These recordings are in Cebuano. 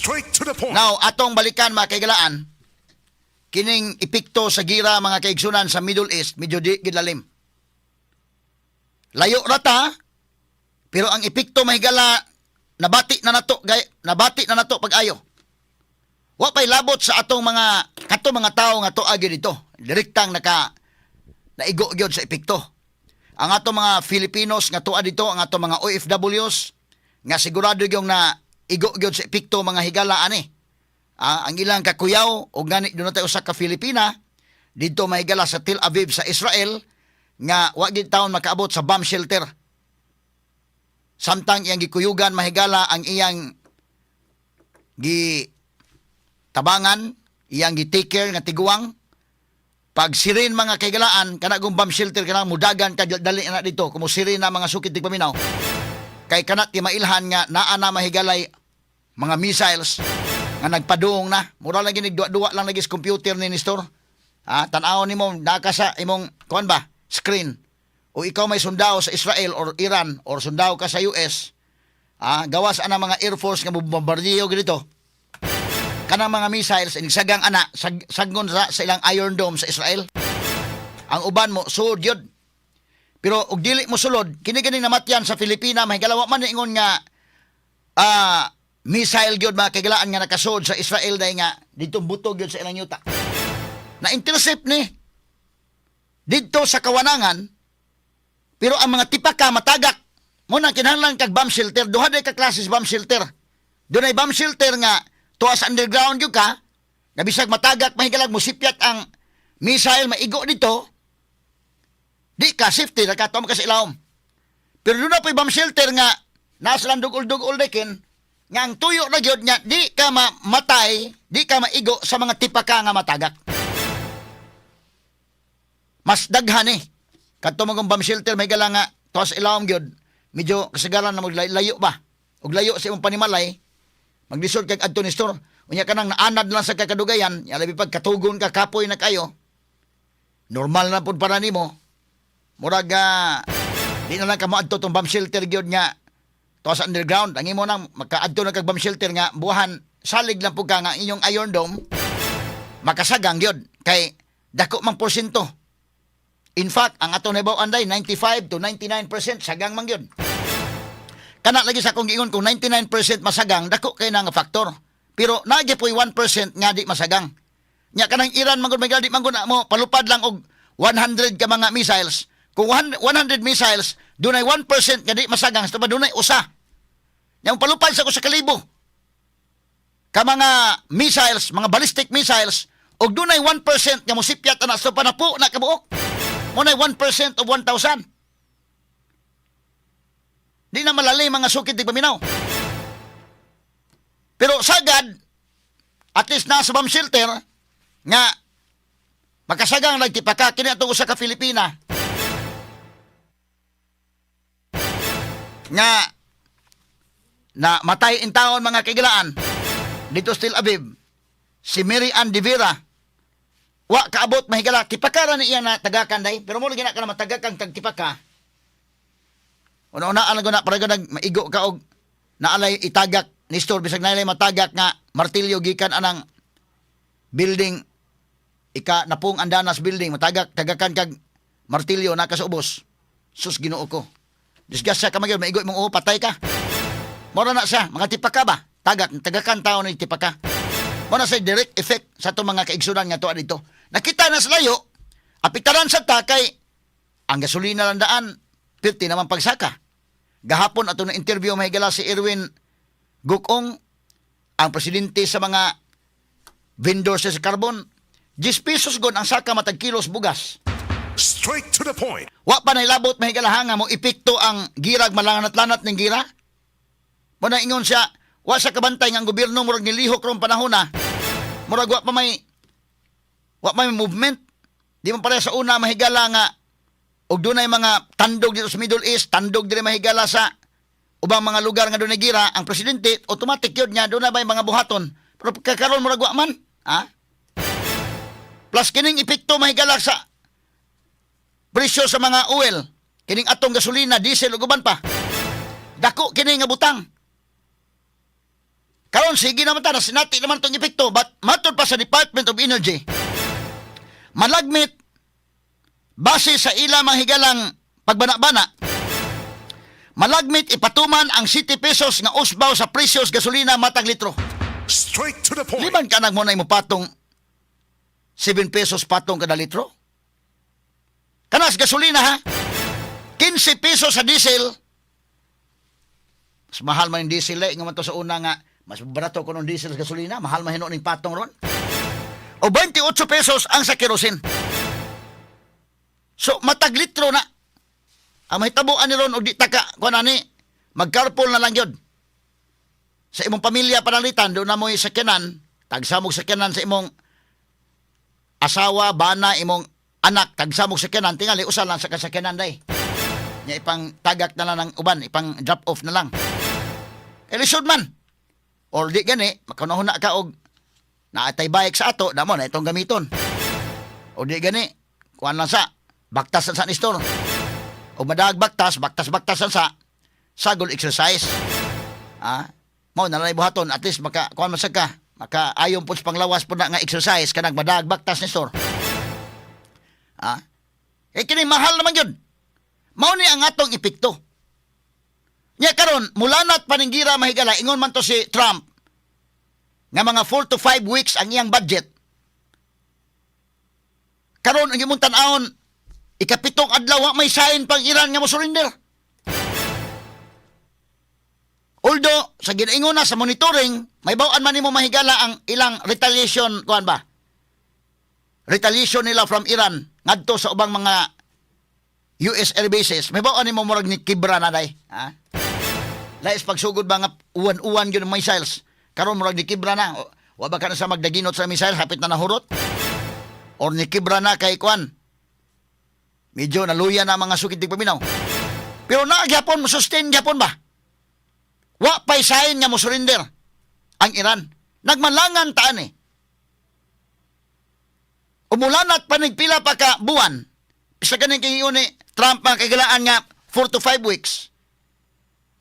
Straight to the point. Now, atong balikan, mga kaigalaan, kining epekto sa gira, mga kaigsunan, sa Middle East, medyo di gid lalim. Layo ra ta, pero ang epekto, mahigala, nabati na nato, gay, nabati na nato pag-ayo. Wa pay labot sa atong mga kato mga tawo nga tuagi dito. Direktang naigo gyud sa epekto. Ang atong mga Filipinos nga tuwa dito, ang atong mga OFWs nga sigurado gyud na igo gyud sa epekto, mga higala, ani. Ah, ang ilang kakuyaw o gani doon tayo usa ka Filipina didto, mahigala, sa Tel Aviv sa Israel nga wa gid taon makaabot sa bomb shelter. Samtang iyang gikuyugan, mahigala, ang iyang gi tabangan, iyang gi-take care nga tiguang, pag siren, mga kaigalaan, kana kung bomb shelter kana mudagan ka dali na dito kung siren na, mga sukit paminaw, kay kana ti mailhan nga naa na, mahigalay, mga missiles nga nagpadung na. Mura lang ginig duwa-duwa lang lagi sa computer ni Nestor. Ha, tan-awon nimo naka sa imong kuan ba, screen, o ikaw may sundao sa Israel or Iran or sundao ka sa US, ah, gawas ana mga Air Force nga bombardiyo dito, kanang mga missiles inigsagang ana saggon sa ilang Iron Dome sa Israel. Ang uban mo sud yun, pero og dili mo sulod kini ganing namatyan sa Filipina, mahigala, wa man ingon nga missile gyud, mga kaigalaan, nga nakasud sa Israel dahil nga dito butog gyud sa ilang yuta. Na intercept ni didto sa kawanangan, pero ang mga tipaka matagak mo na kinahanglan kag bomb shelter. Duha day ka klase sa bomb shelter. Dunay bomb shelter nga tuwa sa underground gyud ka nga bisag matagak, mahigalag, musipyat ang missile, maigo dito, di ka safety ra ka ka sa ilawom. Pero doon na po'y bomb shelter nga nasa lang dugol-dugol dekin nga ang tuyo na gyud nga di ka mamatay, di ka maigo sa mga tipaka nga matagak. Mas daghan eh. Kadto mga bomb shelter may gala nga tuwa sa ilawom gyud, medyo kasagaran na maglayo ba. Og layo sa imong panimalay, maglisod kag adto ni store. Unya kanang naanad lang sa kakadugayan, ya labi pag katugon ka, kapoy na kayo. Normal na pud para nimo. Murag di na lang ka moadto tong bomb shelter gyud nga tuwa sa underground. Ang imo nang makaadto na kag bomb shelter nga buhan salig lang pud ka nga inyong Iron Dome makasagang gyud kay dako mang porsyento. In fact, ang ato nahibaw-an day 95 to 99% sagang man gyud. Kana lagi sa akong giingon, kung 99% masagang, dako kay na nga factor. Pero naa po'y 1% nga di masagang. Nya kanang Iran man gud may di man gud na mo palupad lang og 100 ka mga missiles. Kung 100 missiles, dunay 1% nga di masagang, sa dunay usa. Nya palupad sa ko sa kalibo ka mga missiles, mga ballistic missiles, og dunay 1% nga mosipyat ana sa panapo na kabuok. Mo nay 1% of 1,000. Di na malalim, mga sukit di paminaw. Pero sagad, at least nasa bomb shelter, nga makasagang nagtipaka kini atong usa ka Filipina nga na matay in taon, mga kaigalaan, dito sa Tel Aviv, si Mary Ann De Vera. Wa kaabot, mahigala, tipaka ra ni iya na tagakan day, pero mo lagi na ka na matagakan kag tipaka. Una-unaan lang ko na para nag maigo ka og naalay itagak ni store, bisag nailay matagak nga martilyo gikan anang building, ika napung andanas building, matagak tagakan kag martilyo na ka sa ubos. Sus, Ginoo ko, disgrasya ka magyud, maigo imong ulo, patay ka. Mora na siya mga tipaka ba, tagak tagakan tao ni tipaka. Mo na sa direct effect sa atong mga kaigsunan nga tuwa dito. Nakita na sa layo, apitaran sa ta kay ang gasolina lang daan, 50 naman pagsaka. Gahapon ato na interview, mahigala, si Erwin Gukong, ang presidente sa mga vendors sa carbon. 10 pesos gon ang saka matag kilos bugas. Straight to the point. Wa pa nailabot, mahigala, nga mo epekto ang girag malanat-lanat ning gira. Mo na ingon siya, wa sa kabantay nga ang gobyerno murag nilihok rong panahon na. Murag wa pa may movement. Di man pareha sa una, mahigala, nga og dunay mga tandog dito sa Middle East, tandog diri, mahigala, sa ubang mga lugar nga dunay gira, ang presidente automatic yun nga dunay may mga buhaton. Pero kakaron murag wa man, ha? Plus kining epekto, mahigala, sa presyo sa mga oil, kining atong gasolina, diesel ug uban pa. Dako kini nga butang. Karon sige naman ta, sinati naman tong epekto, but matod pa sa Department of Energy, malagmit base sa ila mga higalang pagbana-bana, malagmit ipatuman ang 7 pesos nga usbaw sa presyo sa gasolina matag litro. Straight to the point. Liban ka nag mo na imo patong 7 pesos patong kada litro? Kanas gasolina ha? 15 pesos sa diesel. Mas mahal man yung diesel eh. Nga man to sa una nga, mas barato ko ng diesel sa gasolina. Mahal man hinuon yung patong ron. O 28 pesos ang sa kerosene. So, matag litro na. Ang mahitabuan ni ron og di taka, kuan ani, mag-carpool na lang yun sa imong pamilya pananglitan, doon na mo'y sakyanan, tagsamog sakyanan sa imong asawa, bana, imong anak, tagsamog sakyanan, tingali, usa lang sa kasakyanan day. Nya ipang tagak na lang ng uban, ipang drop off na lang. E lisod man. Or di gani, makanahuna ka og naatay bike sa ato, damo na itong gamiton. O di gani, kuan lang sa, baktas lang sa ni store. O madaag baktas, baktas baktas lang sa, sagol exercise. Ah, mao na lang buhaton at least maka kuan man sad ka, maka ayon pud sa panglawas pud na nga exercise kanang madaag baktas ni store. Ah. Eh kini mahal naman yun. Mao ni ang atong epekto. Nya karon mulanat paninggira mahigala ingon man to si Trump nga mga 4 to 5 weeks ang iyang budget. Karon ang imong tan-awon ikapitong adlaw wa may sign pang Iran nga mo surrender. Although, sa ginaingon na sa monitoring, may bawaan man nimo mahigala ang ilang retaliation, kuan ba? Retaliation nila from Iran ngadto sa ubang mga US air bases. May bawaan nimo murag ni kibra na day. Ha? Lais pagsugod ba nga uwan-uwan yun ang missiles. Karon murag ni kibra na. Wa ba ka na sa magdaginot sa missile hapit na nahurot? Or ni kibra na kay kuan? Medyo naluya na ang mga sukid di paminaw. Pero naa gyapon mo sustain gyapon ba? Wa pay sign nga mo surrender ang Iran. Nagmalangan taan eh. Umulanat panigpila pa ka buwan. Isa ganing kay ni Trump ang kaigalaan nga 4 to 5 weeks.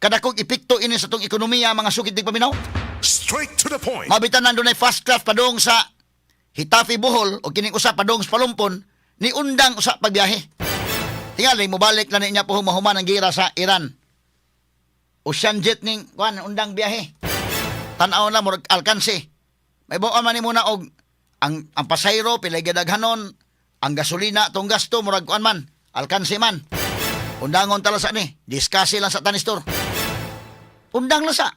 Kadakog epekto ini sa tong ekonomiya mga sukid di paminaw. Straight to the point. Mabitan nandun ay fast craft padung sa Getafe Bohol o kining usa padung sa Palumpon ni undang usa pagbiyahe. Tingali mobalik na niya po humahuman ang gira sa Iran. Ocean jet ning kuan undang biyahe. Tan-aw na murag alkanse. May buo man nimo na og ang pasayro pilay gidaghanon, ang gasolina tong gasto murag kuan man, alkanse man. Undangon tala sa ni, diskase lang sa tanistor. Undang lang sa.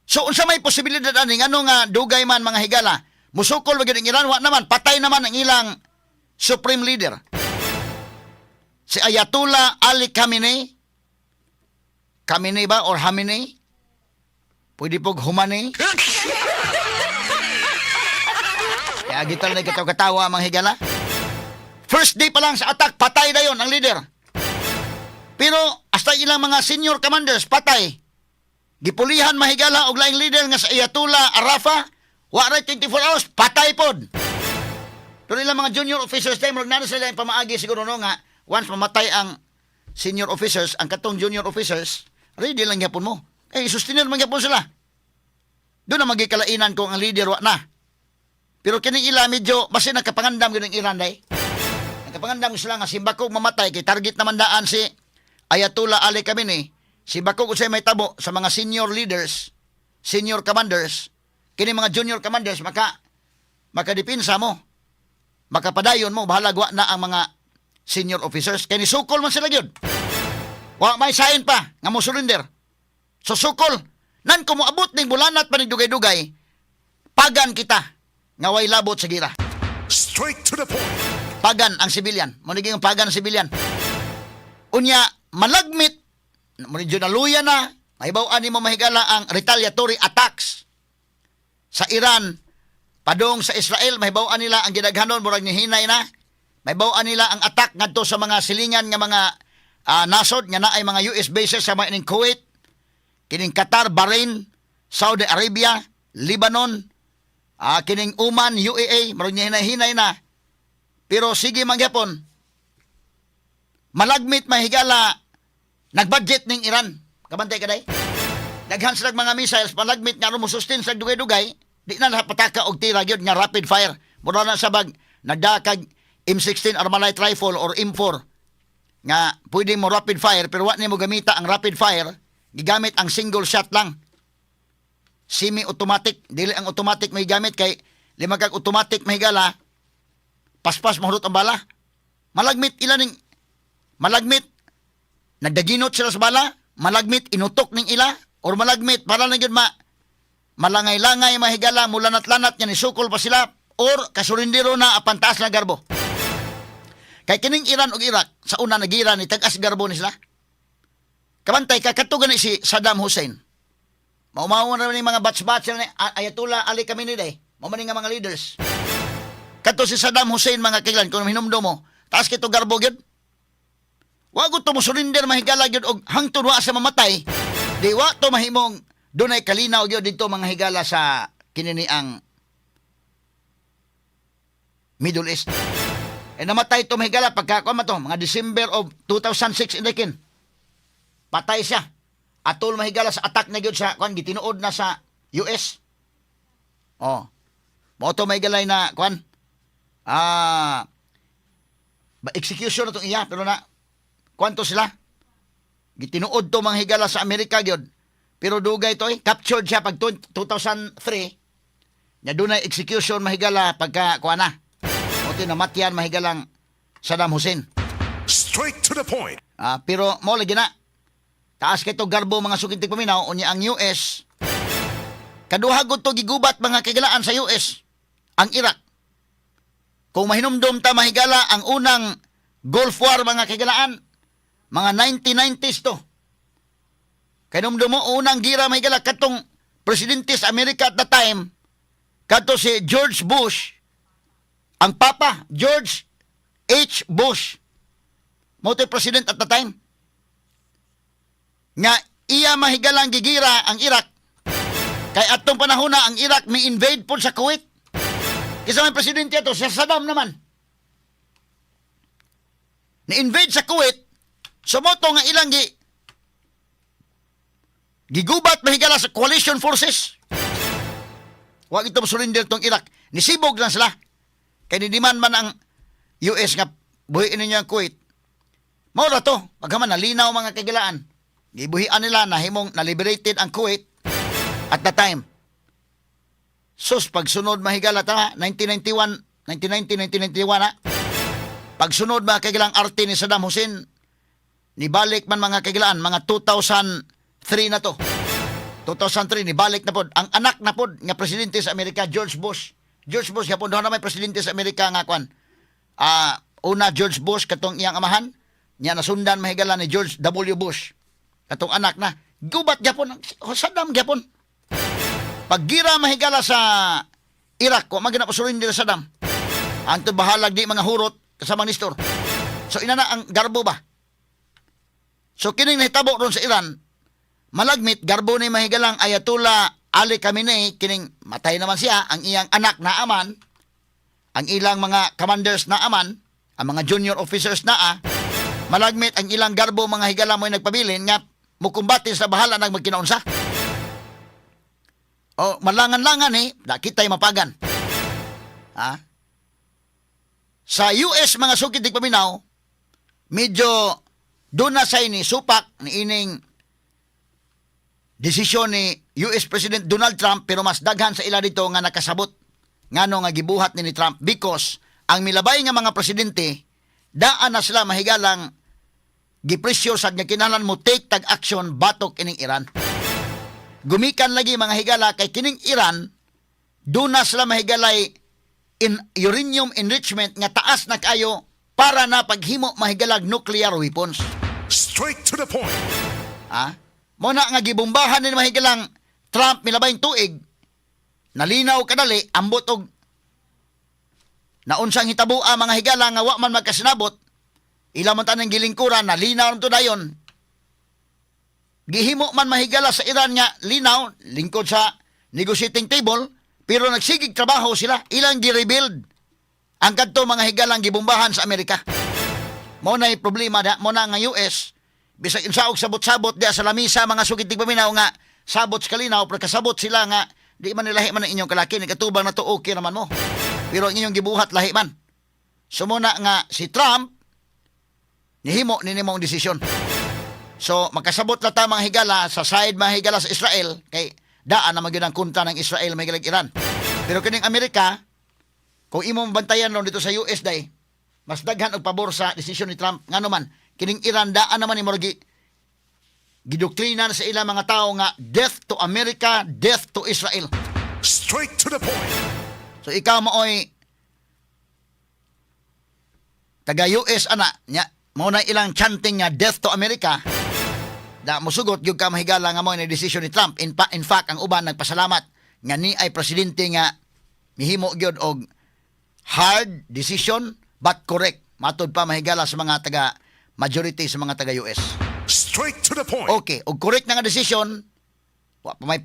So unsa may posibilidad ani ngano nga dugay man mga higala, musukol ba gyud ang Iran? Wa naman, patay naman ang ilang supreme leader. Si Ayatollah Ali Khamenei. Khamenei ba or Khamenei? Pwede pog Humane. Kaya gital na katawa-katawa mga higala. First day pa lang sa attack, patay na yon ang leader. Pero hasta ilang mga senior commanders patay. Gipulihan mahigala og laing leader nga sa Ayatollah Arafa, wa ra 24 hours patay pod. Pero ilang mga junior officers time murag naa sila yung pamaagi siguro no nga once mamatay ang senior officers, ang katong junior officers, ready lang gyapon mo. Eh sustenir man gyapon sila. Doon na magikalainan kung ang leader wa na. Pero kining ila medyo basta nakapangandam gyud ang Iran day. Nakapangandam sila nga simbakog mamatay kay target naman daan si Ayatollah Ali Khamenei. Simbakog unsay may tabo sa mga senior leaders, senior commanders, kini mga junior commanders maka makadipinsa mo. Makapadayon mo bahalag wa na ang mga senior officers kay nisukol man sila gyud. Wa may sign pa nga mo surrender. So sukol nan kung moabot ning bulanat pa ning dugay-dugay, pagan kita nga way labot sa gira. Straight to the point. Pagan ang civilian. Mo ni yung pagan ang civilian. Unya malagmit mo ni naluya na mahibaw-an nimo mahigala ang retaliatory attacks sa Iran padung sa Israel. Mahibaw-an nila ang gidaghanon murag nihinay na. Mahibaw-an nila ang attack ngadto sa mga silingan nga mga nasod nga naay mga US bases sa mga ining Kuwait, kining Qatar, Bahrain, Saudi Arabia, Lebanon, kining Oman, UAE, murag nihinay-hinay na. Pero sige man gyapon, malagmit mahigala, nagbudget ning Iran. Kabantay ka day? Daghan sila mga missiles, malagmit nga aron mo sustain sa dugay-dugay, di na pataka og tira gyud nga rapid fire. Mura na sa bag nagdakag M16 Armalite rifle or M4 nga pwede mo rapid fire, pero wa nimo gamita ang rapid fire, gigamit ang single shot lang. Semi-automatic, dili ang automatic may gamit kay lima kag automatic, mahigala, paspas mahurot ang bala. Malagmit ila ning malagmit nagdaginot sila sa bala, malagmit inutok ning ila or malagmit para na gyud ma malangay-langay, mahigala, mulanat-lanat nga nisukol pa sila or kasurindiro na apan taas na garbo. Kay kining Iran ug Iraq sa una nagira ni tag-as garbo ni sila. Kabantay ka kadto gani si Saddam Hussein. Mao na ni mga batch-batch ni Ayatollah Ali Khamenei day. Mao man ni nga mga leaders. Kadto si Saddam Hussein, mga kailan, kung hinumdum mo, taas kito garbo gyud. Wa gud to mo surrender, mahigala, gyud og hangtod wa sa mamatay. Di wa to mahimong dunay kalinaw gyud dito, mga higala, sa kinini ang Middle East. Eh namatay to, mahigala, pagka kuan man to, mga December of 2006 indikin. Patay siya. Atol, mahigala, sa attack na gyud sa kuan, gitinuod na sa US. Oh. Mao to, mahigalay na kuan. Ba execution na tong iya, pero na kuan to sila. Gitinuod to, mga higala, sa Amerika gyud. Pero dugay to eh. Captured siya pag 2003. Nya dunay execution, mahigala, pagka kuan na. Mao to namatyan, mahigalang Saddam Hussein. Straight to the point. Ah, pero mo lagi na. Taas kay to garbo, mga sukintig paminaw, unya ang US. Kaduha gud to gigubat, mga kagilaan, sa US ang Iraq. Kung mahinumdum ta, mahigala, ang unang Gulf War, mga kagilaan, mga 1990s to. Kay numdum mo, unang gira, mahigala, katong presidente sa Amerika at the time, kadto si George Bush, ang papa, George H. Bush, mao to'y president at the time. Nga iya, mahigalang, gigira ang Iraq. Kay atong panahon na ang Iraq may invade po sa Kuwait. Kinsa may presidente ato, si Saddam naman. Ni-invade sa Kuwait, so mao to nga ilang gigubat, mahigala, sa coalition forces. Wa ito surrender tong Iraq. Nisibog lang sila. Kay nidiman man ang US nga buhiin ninyo ang Kuwait. Mao ra to. Pagkaman nalinaw, mga kagilaan. Gibuhian nila, nahimong na-liberated ang Kuwait at the time. Sus, pagsunod, mahigala, ta, 1991, 1990, 1991 ha. Pagsunod, mga kagilaan, arte ni Saddam Hussein, nibalik man, mga kagilaan, mga 2003 na to. 2003, nibalik na pod. Ang anak na pod nga presidente sa Amerika, George Bush. George Bush, yapon doon na may presidente sa Amerika nga kwan. Ah, una George Bush katong iyang amahan, niya nasundan, mahigala, ni George W. Bush. Katong anak na, gubat gyapon, Saddam gyapon. Paggira, mahigala, sa Iraq, wa man gina surrender sa Saddam. Antod bahalag di mga hurot kasama ni Nestor. So ina na ang garbo ba? So kining nahitabo ron sa Iran, malagmit garbo ni mahigalang Ayatollah Ali Khamenei, kining matay naman siya, ang iyang anak na aman, ang ilang mga commanders na aman, ang mga junior officers na malagmit ang ilang garbo, mga higala, mo'y nagpabilin nga mukumbate sa bahala nag magkinaunsa. O malangan-langan eh, da kita'y mapagan. Ha? Sa US, mga sukid di paminaw, medyo doon na sa ini supak ni ining desisyon ni US President Donald Trump, pero mas daghan sa ila dito nga nakasabot ngano nga gibuhat ni Trump, because ang milabay nga mga presidente daan na sila, mahigalang, gipresyo sa nga kinahanglan mo take tag action batok ining Iran. Gumikan lagi, mga higala, kay kining Iran doon na sila, mahigalay, in uranium enrichment nga taas na kayo para na paghimo, mahigalag, nuclear weapons. Straight to the point. Ha? Mo na nga gibombahan ni mahigalang Trump milabayng tuig. Nalinaw kadali, ambot og naunsang hitaboa, mga higala, nga wa man magkasinabot. Ila man tanang gilingkuran, nalinaw to dayon. Gihimo man, mahigala, sa Iran nga linaw lingkod sa negotiating table, pero nagsigig trabaho sila, ilang gi-rebuild ang kadto, mga higalang, gibombahan sa Amerika. Mo na problema da, mo na nga US bisag unsa og sabot-sabot diya sa lamisa, mga sukid tigpaminaw, nga Sabot sa kalinaw, pero kasabot sila nga di man nilahi man ang inyong kalaki, nagkatubang na to, okay naman mo. Pero ang inyong gibuhat lahi man. Sumuna nga si Trump nihimo ni nimo ang desisyon. So makasabot na ta, mga higala, sa side, mga higala, sa Israel kay daan naman gyud ang kontra ng Israel, mga higala, Iran. Pero kining Amerika, kung imong bantayan ron dito sa US day, mas daghan og pabor sa desisyon ni Trump. Ngano man kining Iran, daan naman ni murag gidoktrina na sa ilang mga tao nga death to America, death to Israel. Straight to the point. So ikaw maoy taga US ana nya, mao na ilang chanting nga "Death to America," da musugot gyud ka, mahigala, nga mao ni desisyon ni Trump. In fact, ang uban nagpasalamat nga ni ay presidente nga mihimo gyud og hard decision but correct, matod pa, mahigala, sa mga taga majority sa mga taga US. Straight to the point. Okay, og correct na nga desisyon, wa pa may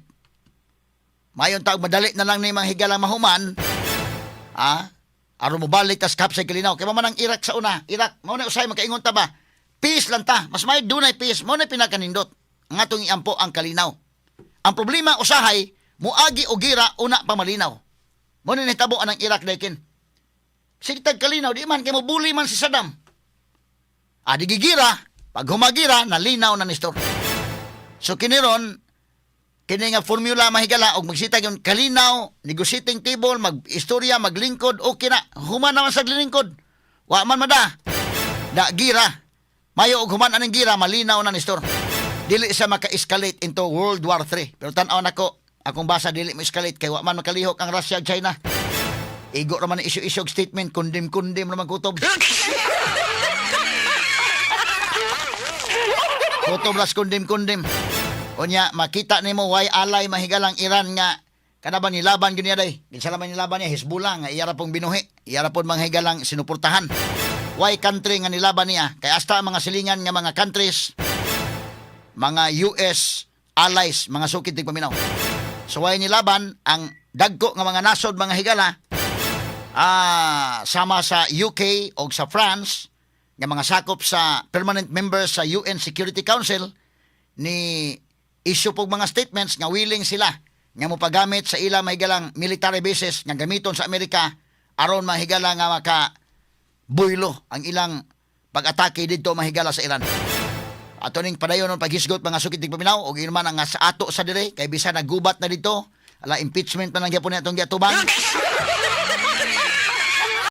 mayon tawag, madali na lang ni mga higala mahuman. Ah, aron mo balik tas kapsay kalinaw. Kay man ang Iraq sa una, Iraq, mao na usay makaingon ta ba? Peace lang ta. Mas may dunay peace, mao na pinakanindot. Ang atong iampo ang kalinaw. Ang problema usahay, muagi og gira una pa malinaw. Mao na nahitabo anang Iraq daykin. Sige tag kalinaw, di man kay mobuli man si Saddam. Ah, di gigira, pag humagira, nalinaw na ni Nestor. So kiniron, kini nga formula, mahigala, og magsita yung kalinaw, negotiating table, mag-istorya, maglingkod, okay na. Human naman sa lingkod. Wa man mada. Da gira. Mayo og human aning gira, malinaw na, Nestor. Dili siya maka-escalate into World War III. Pero tan-aw nako, akong basa, dili mo escalate kay wa man makalihok ang Russia ug China. Igo raman ang issue-issue og statement, kundim-kundim raman kutob. Kutob ras kundim-kundim. Unya, makita nimo why alay, mahigalang, Iran nga kada ba nilaban gyud niya day. Kinsa man nilaban niya? Hezbollah nga iya ra pong binuhi. Iya ra pong mga higalang sinuportahan. Why country nga nilaban niya? Kay hasta ang mga silingan nga mga countries, mga US allies, mga sukid tigpaminaw. So why nilaban ang dagko nga mga nasod, mga higala, sama sa UK o sa France nga mga sakop sa permanent members sa UN Security Council, ni issue pog mga statements nga willing sila nga mopagamit sa ila, mahigalang, military bases nga gamiton sa Amerika aron, mahigala, nga maka buylo ang ilang pag-atake didto, mahigala, sa Iran. Ato ning padayon ng paghisgot, mga sukit tigpaminaw, og yun man ang sa ato sa dire kay bisan naggubat na dito, ala, impeachment pa lang gyapon atong giatubang.